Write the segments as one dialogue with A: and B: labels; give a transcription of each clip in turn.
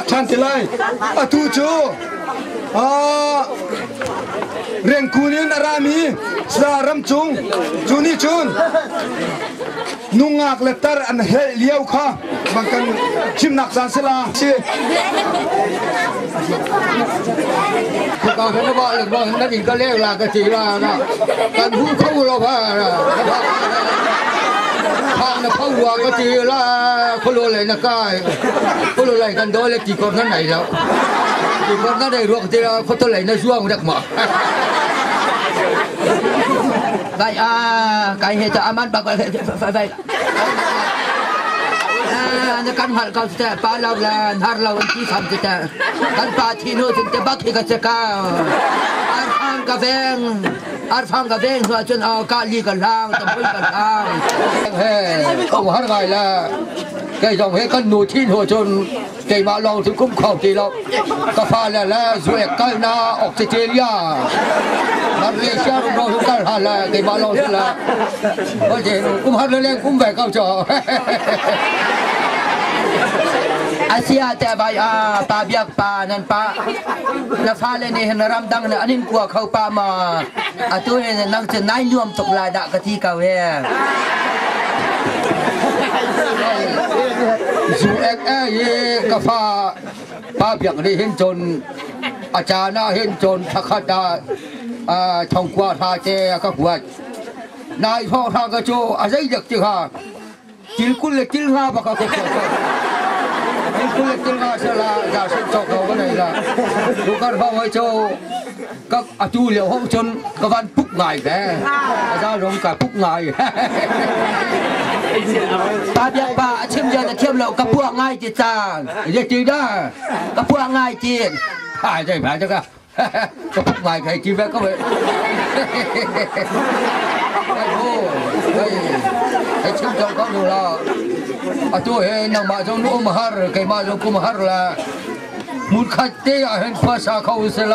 A: Ṭhan ti lai. Atu cu Rengkun in a rami Sa ramcung cu nih cun nungak le tar an helh lio kha bang kan chimnak caan si la. Si.
B: Ka kan ba le ba na din ka le la ka ti la na kan hu kho lo ba thang na phau wa ka ti la kholo le na kai kholo lai kan do le ti kor na nei lo ti kor na nei ruak ti la khoto lai na zuang dak ma
C: Vai a kai he ta aman bak vai vai na kan hal kau te pa lo la har lo an ti tham te kan pa thi nu cun te bak hi ka che ka ar phang ka veng ar phang ka veng hnuah cun ka li ka hlang ta pui ka hlang
B: he ông har ngai la cái dòng he kan nu thin ho chun keimah lawng cu kum kho ti lo ka fale le zuek kalna Australia Malaysia rum ro kal ha la keimah lawng cu la kum har le leng kum ve ko cho
C: Asia te vai a pa biak pa nan pa na fale nih hin ramdang na anin kua kho pa ma atu hin nang cu nai nuam tuk lai dah ka ti ko he
B: Zu ek e i ka fa pa biak nih hin cun a caan ah hin cun thakhat ah thongkua hra te a ka kuat. Nai thong hra ka cu a zei dek ti kha til kul le til nga bak a ka kuat. Til kul le til nga sala za sin cawk lo ka nei la. Tukar hong ai cu ka atu lio hong cun ka van puk ngai ve. A za rong ka puk ngai.
C: Pa biak pa a chim zia na thiam lo ka puak ngai ti cang.
B: Ye ti da.
C: Ka puak ngai ti.
B: Ha dai ba ka. Ka puk ngai kai ti ve ka ve. Ai ho. Ai ai chim chong ko nu la. Atu he nangmah zong nu um har keimah zong kum har la. Hmunkhat te ah hin khua sa kho usih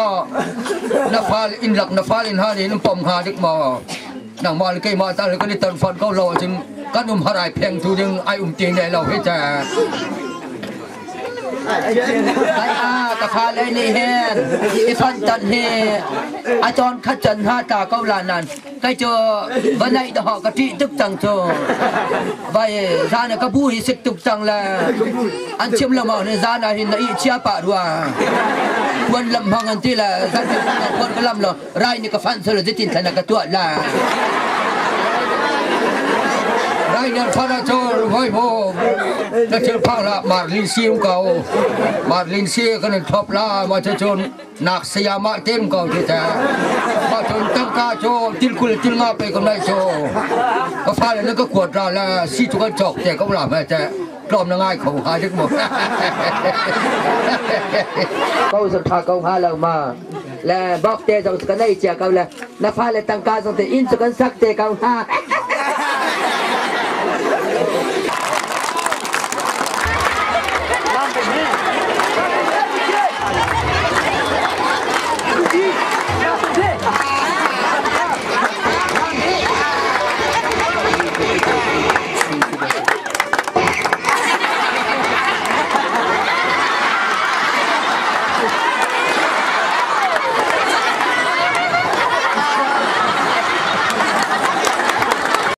B: na fal inn lak na fal in han in pom hnga dik maw? Nangmah le keimah tal kan i ton fon ko lo ahcun kan um har ai pheng tu ding ai um ti ne lo hi ta.
C: Kai a ka fale nih hin i fon ton hi a cawn khat con ha ta ko la nan kai cu va naih dahawh ka ṭih tuk cang cu vai zan ka bu hi sik tuk cang le an chim lo maw zan ah hin na ih chia pah rua puan lam hmang an ti le zan puan ka lam lo rai nih ka fanh solo zeitin thlan ka tuah la
B: Rai nan fana chor voi mo na thil phang la marlin si um ko marlin si kan thop la ma chu chun nak sayamah tem ko ti ta ma chun tangka cho tilkul tilnga pe ko nai cho ka fa le na ka kuat ra la si chu kan chok te ko la ma te tlawm na ngai kho ha dik mo
C: ko zong tha ko ha lo ma le bok te zong ka nei chia ko le na fa le tangka zong te in chu kan sak te ko ha.